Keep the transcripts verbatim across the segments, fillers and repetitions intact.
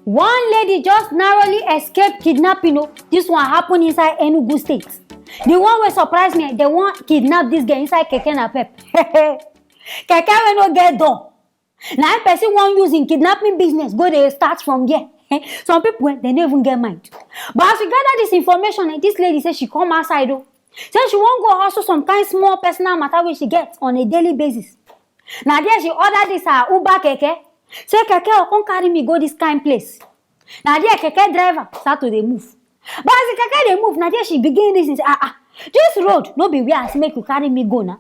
One lady just narrowly escape kidnapping o. This one happen inside Enugu State. The one wey surprise me, they wan kidnap this girl inside keke napep. Keke wey no get door. Na im person wan use im kidnapping business go dey start from there. Some people, eh, they no even get mind. But as we gather this information, eh, this lady say she come outside o. Say she wan go hustle some kind small personal matter wey she get on a daily basis. Na there she order this her Uber keke. Say, "Keke o, come carry me go this kind place." Na there keke driver start to dey move. But as the keke dey move, na there she begin reason say, "Ah, ah, this road no be where I say make you carry me go na."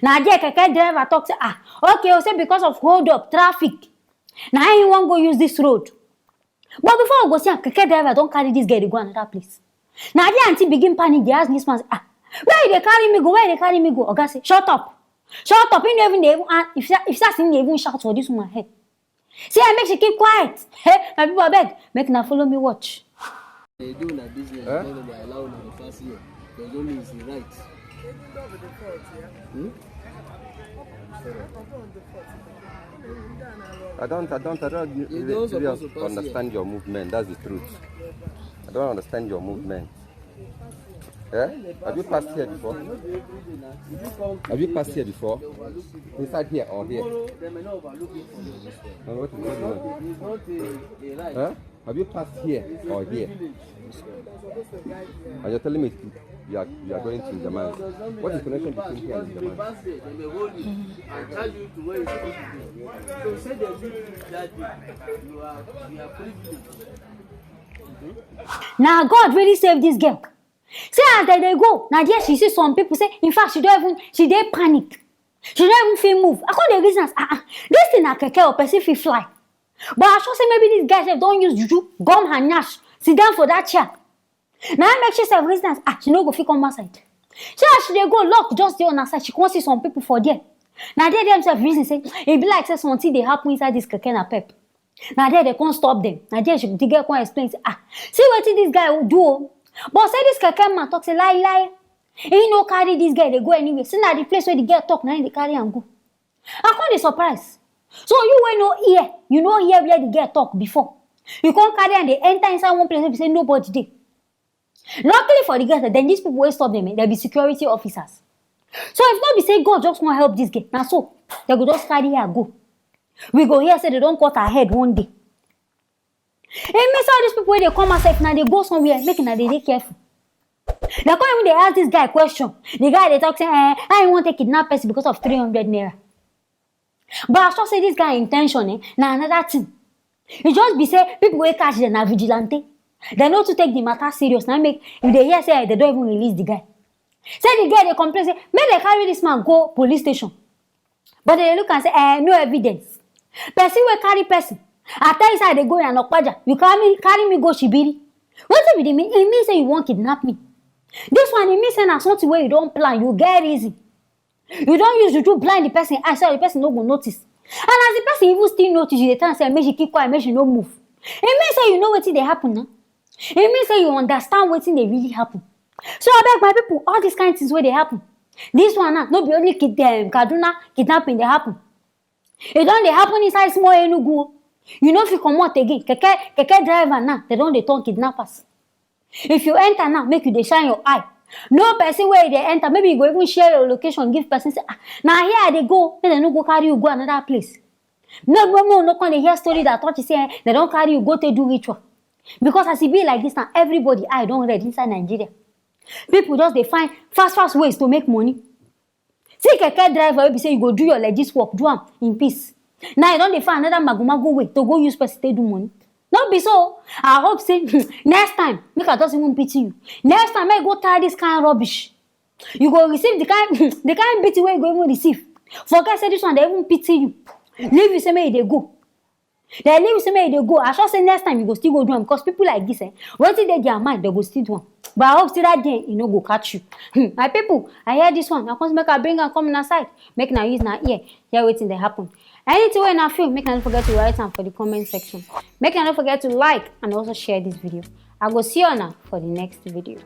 Na there keke driver talk say, "Ah, okay o, say because of hold up, traffic, na him wan go use this road." But before we go see am, keke driver don carry this girl dey go another place. Na there aunty begin panic, dey ask this man say, "Ah, where you dey carry me go? Where you dey carry me go?" Oga say, "Shut up. Shut up." He no even dey even an-, if you, if you see him dey even shout for this woman head. Say, "Make she keep quiet." Hey, my people, abeg, make una follow me watch. They do na business, eh? Because they allow na the first year. There's only is the right. Hmm? I don't, I don't, I don't You really, don't really supposed to pass here. Understand your movement. That's the truth. I don't understand your movement. Eh? Have you passed here before? Have you passed here before? Inside here or here? No, what is going on? Huh? Have you passed here or here? And you're telling me you are, you are going to Jaman. What is the connection between here and Jaman? Now God really save this girl. See as they, they go. Now there she see some people say, in fact, she don't even, she dey panic. She don't even feel move. I come dey reason as, ah, ah, this thing na keke or person fit fly. But I sure say maybe this guy sef don use juju gum her nyash, sit down for that chair. Na im make she sef reason as, ah, she no go fit come outside. She as she dey go, lock just dey on her side. She come see some people for there. Na there dem sef reason say e be like say something dey happen inside this keke napep. Na there they come stop them. Na there she, the girl come explain say, ah, see wetin this guy do o. But say this keke man talk say lie lie. He no carry this girl dey go anywhere. Say na the place where the girl talk, na him dey carry am go. I come dey surprise. So you wey no hear, you no hear where the girl talk before. You come carry am dey enter inside one place wey be say nobody dey. Luckily for the girl, then these people wey stop them, eh, they be security officers. So if not be say God just wan help this girl, na so they go just carry her go. We go hear say they don cut her head one day. E mean say all these people wey dey come outside, if na dey go somewhere, make una dey dey careful. They come even dey ask this guy question. The guy dey talk say, eh, how he wan take kidnap person because of three hundred naira. But I sure say this guy intention, eh, na another thing. E just be say people wey catch them na vigilante. They no too take the matter serious. Na make you dey hear say, eh, they don even release the guy. Say the girl dey complain say make they carry this man go police station. But they look and say, eh, no evidence. Person wey carry person, I tell you say I dey go Iyana Ipaja. You carry me, carry me go Shibiri. Wetin be the mean? E mean say you wan kidnap me. This one, e mean say na something wey you don plan, you get reason. You don use juju blind the person eye so the person no go notice. And as the person even still notice, you dey tell am say make she keep quiet, make she no move. E mean say you know wetin dey happen na. E mean say you understand wetin dey really happen. So abeg, my people, all these kind things wey dey happen, this one now, no be only kid-, um, Kaduna kidnapping dey happen. E don dey happen inside small Enugu o. You no fit comot again. Keke, keke driver now, they don dey turn kidnappers. If you enter now, make you dey shine your eye. No person wey dey enter, maybe you go even share your location, give person say, ah, na here I dey go, make dem no go carry you go another place. No, no, no, no come dey hear story that touch say, eh, they don carry you go take do ritual. Because as e be like this now, everybody eye don red inside Nigeria. People just dey find fast, fast ways to make money. See keke driver wey be say you go do your legit work, do am in peace. Now you don dey find another magomago way to go use person take do money. No be so. I hope say next time, make I just even pity you. Next time, make you go try this kind rubbish. You go receive the kind, the kind beating wey you go even receive. Forget say this one, they even pity you. Leave you say make you dey go. They leave you say make you dey go. I sure say next time you go still go do am because people like this, eh, wetin dey their mind, they go still do am. But I hope say that day e no go catch you. Hmm, my people, I hear this one. I come make I bring am come una side. Make una use una ear, hear wetin dey happen. Anything wey una feel, make una no forget to write am for the comment section. Make una no forget to like and also share this video. I go see una for the next video.